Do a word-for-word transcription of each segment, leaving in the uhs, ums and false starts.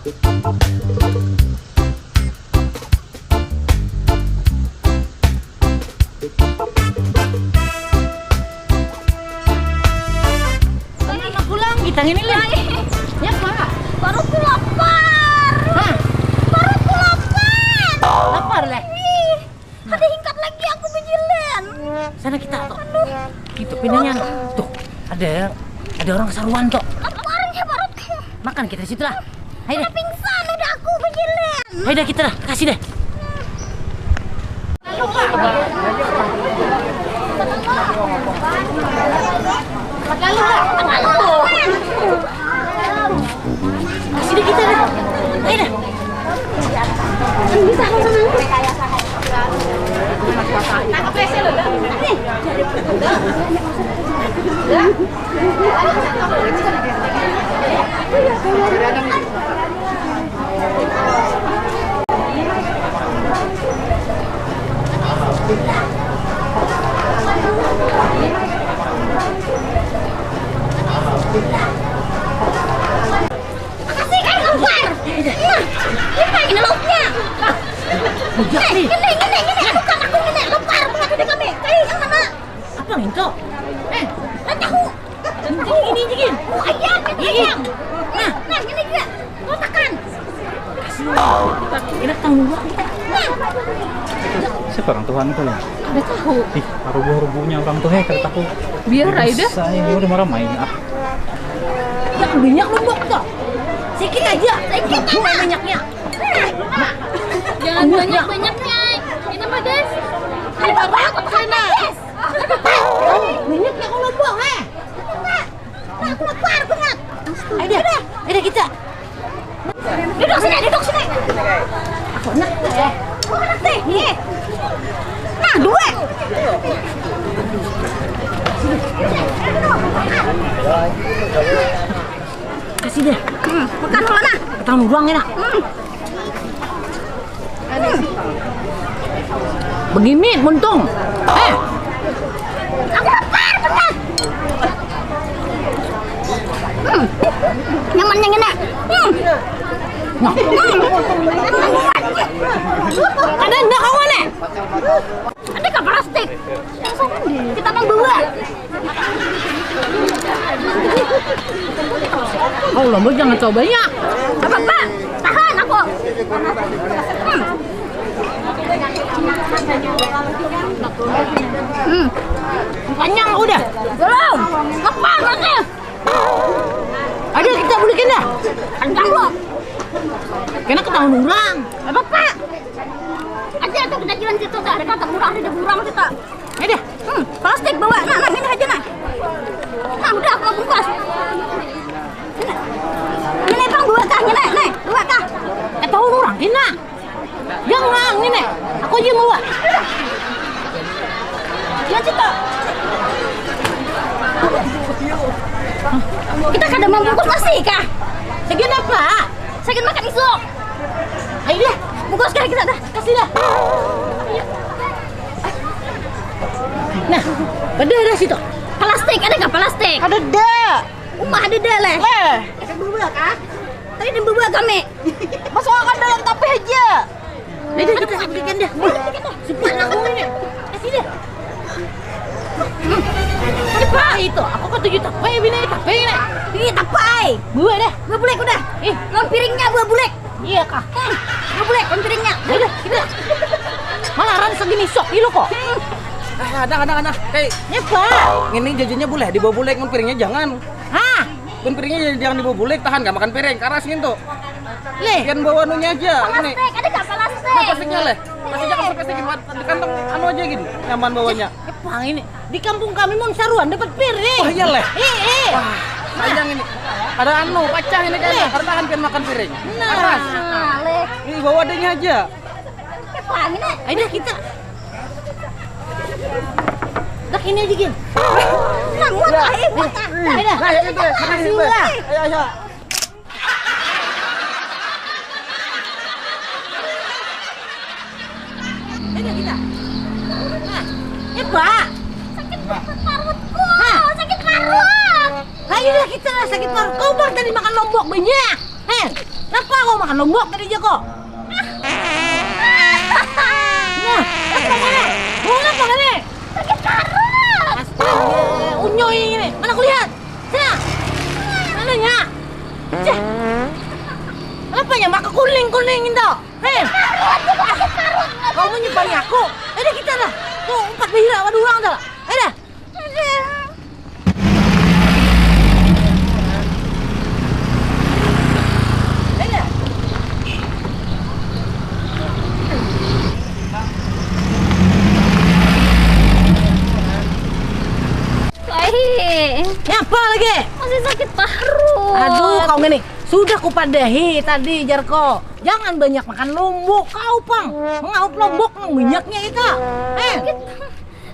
Mana pulang kita ini, Lin? Ya, Pak. Perutku lapar. Hah? Perutku lapar. Lapar, Leh? Ih, ada hingkat lagi aku bejilin. Sana kita, tuh. Aduh. Itu pinanya. Tuh, ada, ada orang saruan, tuh. Lapar ya perutku. Makan kita situ lah. Ayo dah. Pingsan udah aku bejilin. Ayo dah kita dah, kasih deh. Kasih deh kita dah. Ayo dah. Makasih, kan, lapar. Nah, ini, Pak, ini lauknya. Eh, ini, ini, ini, aduh, kan aku ini lapar banget udah kami. Kayu yang mana? Apa itu? Eh, Lah, tahu. Ini, ini, ini. Oh, ayam, ini ayam. Nah, nah, ini juga. Kotakan. Enak tahu, Pak. Nah. Siapa orang tuhan itu, Lin? Ada tahu. Ih, rubuh-rubuhnya orang tuh, heh, kada tahu. Biar aja dah. Bisa, ini udah marah main, ah. Yang banyak lombok tuh. Sikit aja. Sikit aja. Banyaknya. Jangan banyak-banyaknya. Ini pedes. Aduh, aku pedes. Banyaknya kalau lombok, heh. Aku lapar banget. Ayo dah, ayo dah kita. Duduk sini, duduk sini. Aku enak, eh. Aku enak deh, nih. Nah, dua. Kasih deh. Hmm, makan dulu, nah. Petang urang, enak. Hmm. Begini muntung. Eh. Aku lapar, benar. Hmm. Nyamannya ngena. Hmm. Nah. Hmm. Ada ndak kawan, eh? Ada ke plastik? Kita membawa. Oh, lomba jangan coba ya. Apa, Pak? Tahan aku. Hmm. Hmm. Panjang udah. Belum. Lepas nanti. Ada kita bulikin dah. Panjang belum. Kena ketahuan orang. Apa, Pak? Ada tuh kita jalan situ, tak ada kata murah, ada murah kita. Ayo deh. Hmm, plastik bawa. Nah, nah, ini aja, nah. Nah, udah, aku mau bungkus. Ini, ini, Bang, bawa kah? Ini, nih, bawa kah? Ketahuan orang, Tina. Jangan, ini. Aku aja bawa. Jangan situ. Kita kada mau bungkus nasi kah? Segini apa? Saya makan isuk. Ayo deh. Bungkus kah kita dah? Kasih dah. Nah, pada dah situ. Plastik, ada nggak plastik? Ada dah. Umah ada dah, Leh. Leh. Ada dua kah? Tadi ada dua kami. Masuk akan dalam tapi aja. Ayo dah, kita berikan dah. Sumpah aku ini. Kasih dah. Ini, Pak, itu. Aku ketuju tapai, bini tapai, ini. Ini tapai. Buah dah. Buah bulek udah. Ih. Lawan piringnya buah bulek. Iya kah? Hmm, nggak boleh, kan piringnya. Ayo, kita. Malaran segini sok, ilu kok. Hmm. Ah, ada, ada, ada. Kayak ini, Pak. Ini jajannya boleh dibawa bulek, mun piringnya jangan. Hah? Mun piringnya jangan dibawa bulek, tahan, gak makan piring, karas gitu. Leh. Pian bawa anunya aja, ini. Plastik, ada nggak plastik? Nah, plastiknya, Leh. Plastiknya kan plastik di, di kantong anu aja gini, nyaman bawanya. Epang ini. Di kampung kami mun saruan dapat piring. Oh, iya, Leh. Ih, ih. Wah, sayang ini. Ada anu, pacah ini kayaknya. Leh. Kada tahan pian makan piring. Nah. Keras. Nah, Leh. Ini bawa adanya aja. Epang ini. Ayo dah kita. Dah ini aja, Gin. Namun, ayo, buat. Ayo dah. Nah, ya, itu. Makasih, Leh. Ayo, ayo. Ini kita. Nah, ya, Pak. Sakit parutku. Hah? Sakit parut. Ayolah kita lah sakit parut. Kau baru tadi makan lombok banyak. Heh. Napa kau makan lombok tadi ja kok? Nah, napa kau? Mau napa kau? Sakit parut. Astaga, unyoi ini. Mana kulihat? Sana. Mananya? Cah. Kenapa ya maka kuning-kuning itu? Hei. Kau menyimpannya aku. Ada kita dah. Kau empat bahira, waduh orang dah. Ada. Wahih. Nyapa lagi? Masih sakit parut. Aduh, kau gini. Sudah kupadahi tadi, jarko. Jangan banyak makan lombok kau, pang. Mengaup lombok nang banyaknya itu. Eh.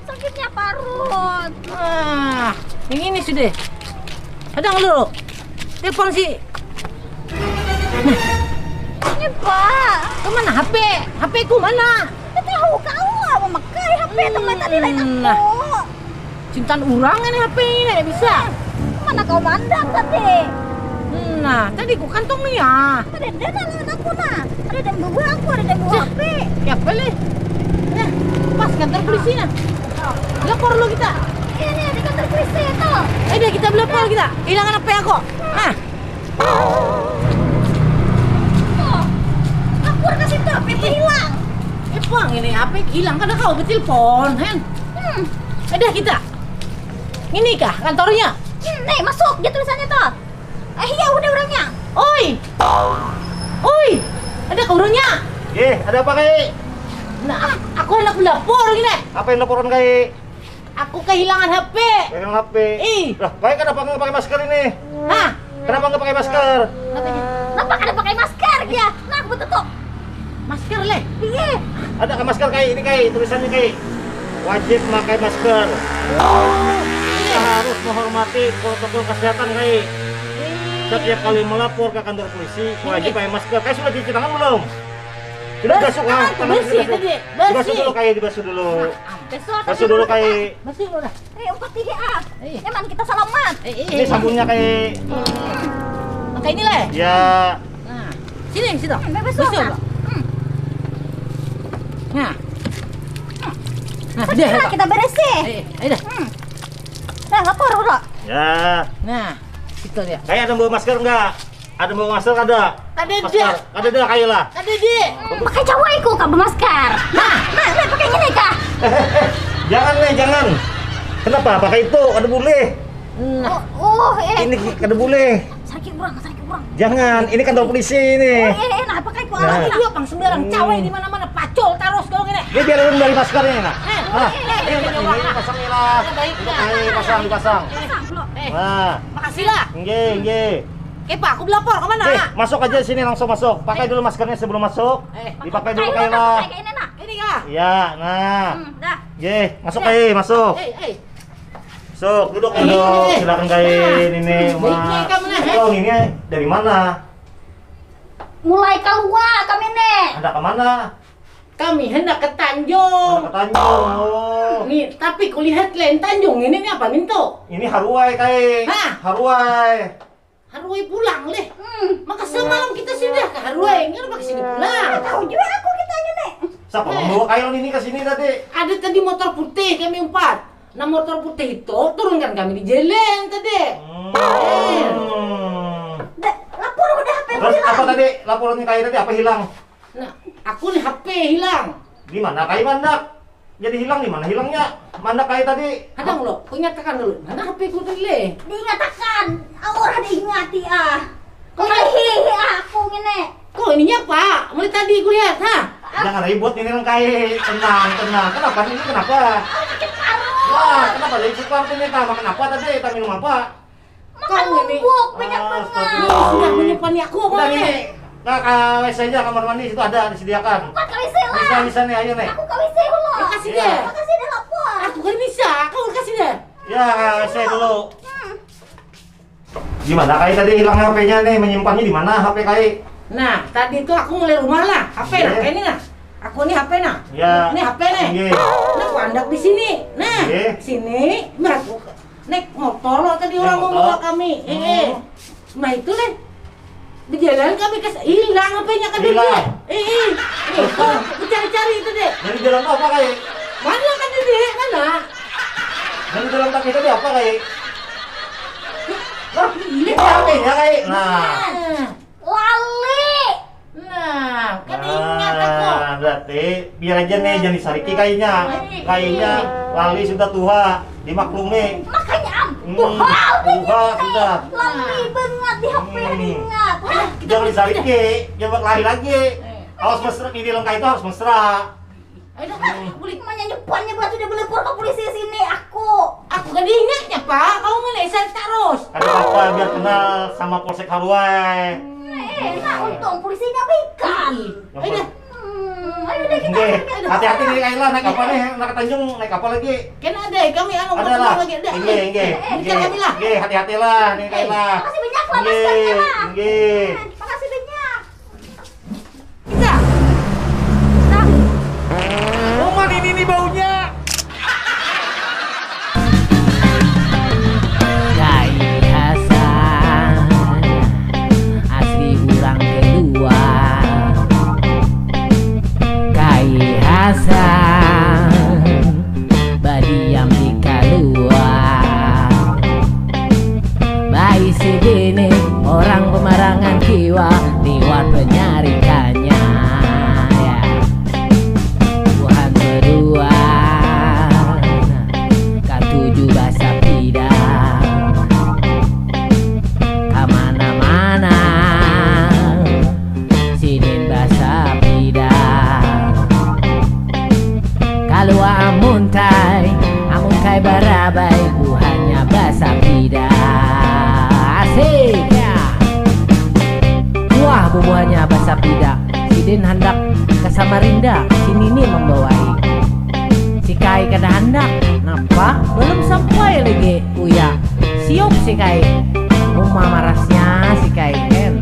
Sakitnya parut. Ah, yang ini sudah. Ada dulu. Telepon si. Nah. Ini, Pak. Kemana H P? H P ku mana? Tahu kau memakai H P teman tadi lain aku. Nah. Cintaan urang ini H P ini kada bisa. Mana kau mandang tadi? Nah, tadi ku kantong nih ya. Ada dana lawan aku nah. Ada dan bawa aku, ada dan bawa Cih, H P. Ya apa lih? Nah, pas kantor polisi nah. Lapor lo kita. Ini nih di kantor polisi itu. Eh, dia kita belapor kita. Hilangan H P aku. Nah. Lapor ke situ, H P hilang. Eh, puang ini H P hilang kada kau betilpon, hen. Hmm. Ada kita. Ini kah kantornya? Hmm, nih, masuk dia tulisannya tuh. Eh, iya udah orangnya. Oi. Oi. Ada kau orangnya? Eh, ada apa, Kai? Nah, aku anak lapor gini. Apa yang laporan, Kai? Aku kehilangan H P. Kehilangan H P. Ih. Lah, Kai kenapa nggak pakai masker ini? Hah? Kenapa nggak pakai masker? Kenapa kada pakai masker ya? Nah, aku tutup. Masker leh. Iya. Ada ke masker kai ini kai tulisannya kai wajib pakai masker. Kita harus menghormati protokol kesehatan kai. Setiap kali melapor ke kantor polisi wajib pakai masker. Kai sudah cuci tangan belum? Sudah basuh ah, tangan bersih tadi. Basuh dulu kai, dibasuh dulu. Basuh dulu kai. Basuh dulu dah. Eh, empat tiga ah. Nyaman kita selamat. Ini sabunnya kai. Pakai ini lah. Ya. Nah. Sini, sini. Hmm, bebas suara. Hmm. Nah. Nah, sudah, kita beres sih. Eh, ayo dah. Hmm. Nah, lapor dulu. Ya. Nah, kita lihat. Kayak ada bawa masker enggak? Ada bawa masker ada? Ada dia. Ada dia kayak lah. Ada dia. Hmm, pakai cawai ku kak bermasker. Nah, nah, nah, pakai ini kak. Jangan nih, jangan. Kenapa? Pakai itu, ada boleh. Nah. Oh, oh, eh. Ini kada boleh. Sakit kurang, sakit kurang. Jangan, ini kantor polisi ini. Oh, eh, eh, nah, pakai ku nah. Ini dia pang sembarang hmm. Cawai di mana-mana pacol terus kalau gini. Ini biar lu dari masker ini nah. Eh, nah, eh, eh, ini pasang ini lah. Baik, nah. Ini pasang, dipasang. Pasang, eh. Nah. Makasih lah. Nggih, nggih. Eh, Pak, aku belapor ke mana? Eh, masuk aja sini langsung masuk. Pakai eh. dulu maskernya sebelum masuk. Eh. Dipakai dulu kayak lah. Ini nah. Ini kah? Iya, nah. Hmm, dah. Nggih, masuk eh, masuk. Eh, eh. Sok, duduk dulu. Silakan kain ini, Uma. Tolong ini dari mana? Mulai keluar kami nih. Hendak ke mana? Kami hendak ke Tanjung. Hendak ke Tanjung. Oh. Nih, tapi kulihat lain Tanjung ini nih apa mintu? Ini Haruai kai. Hah? Haruai. Haruai pulang leh. Hmm. Maka semalam kita sudah ke Haruai, ngapa ke sini pulang? Tahu juga aku kita ini. Siapa eh. Membawa kail ini ke sini tadi? Ada tadi motor putih kami empat. Nah motor putih itu turunkan kami di jalan tadi. Hmm. Eh. Lapor udah H P Terus apa tadi? Laporannya kayak tadi apa hilang? Nah, aku nih H P hilang. Di mana kayak mana? Jadi hilang di mana hilangnya? Mana kayak tadi? Hadang lo, kau nyatakan dulu. Mana H P ku tadi leh? Diingatakan. Aurah diingati ah. Kau hihi aku ngene. Kau ininya apa? Mulai tadi ku lihat, ha? Jangan ribut ini nang kai. Tenang, tenang. Kenapa ini? Kenapa? Wah, kenapa jadi seperti ini? Tama kenapa tadi? Tak minum apa? Makan bubuk banyak banget. Sudah menyimpan aku kau ini. Nah, ke W C aja kamar mandi situ ada disediakan. Empat ke W C lah. Bisa bisa nih, ayo nih. Aku ke W C dulu. Makasih deh. Makasih deh lapor. Aku kan bisa, kau kasih deh. Ya, ke W C dulu. Hmm. Gimana kai tadi hilang H P-nya nih? Menyimpannya di mana H P kai? Nah, tadi tuh aku mulai rumah lah. H P nah, kayak ini nah. Aku nih H P nah. Ya. Ini H P nih. Nah, aku andak di sini. Nah, sini. Nah, aku naik motor loh tadi orang mau bawa kami. Eh, eh. Nah, itu deh. Berjalan kami ke hilang apa yang akan Hilang. Eh, eh, eh, mencari-cari itu deh. Jadi dalam apa kai? Mana kan deh, mana? Jadi dalam tak itu apa kai? Ini Ini apa ya kai? Nah. Nah, Lali. Nah, kan ingat aku. Nah, berarti biar aja nih jangan disariki kainya. Kainya lali sudah tua, dimaklumi. Makanya am. Hmm, Tuha. tuha sudah. Lali banget di H P Hmm. ingat. Jangan disariki, jangan lari lagi. Harus mesra, ini langkah itu harus mesra. Ayo dah, boleh. Makanya depannya buat sudah melebur ke polisi sini aku. Aku kan ingatnya, Pak. Kau mulai saya terus. Ada apa biar kenal sama Polsek Haruai. Eh, nah untung polisinya bikan. Ayo dah. Hmm, ayo deh kita. Nggih, hati-hati nih Kaila naik apa nih? Naik ke Tanjung naik apa lagi? Kan ada kami anu Ada lah. Lagi ada. Nggih, nggih. Ini kami lah. Nggih, hati-hati lah nih Kaila. Makasih banyak lah Mas Nggih, Kaila. Nggih. Makasih banyak. Bisa. Oman ini nih baunya. Kai Hasan asli urang keluar. Kai Hasan badiam di kaluar. Baisi bini orang pemarangan kiwa liwat penyarikannya ya. Buhan kedua katuju basapida kamana-mana. Sidin basapida kalua amun kai, amun kai barabai buhannya basapida. Asik ya. Wah bubuhannya basapida. Sidin handak ke Samarinda, si Nini membawai. Si Kai kada handak, napa? Belum sampai lagi. Uya, siup si Kai. Uma marasnya si Kai, hen.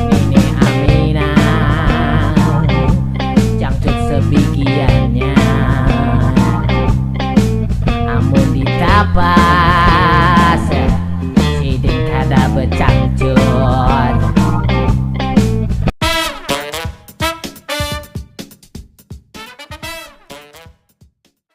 Nini Aminah, jangcut sebigiannya. Amun ditapa,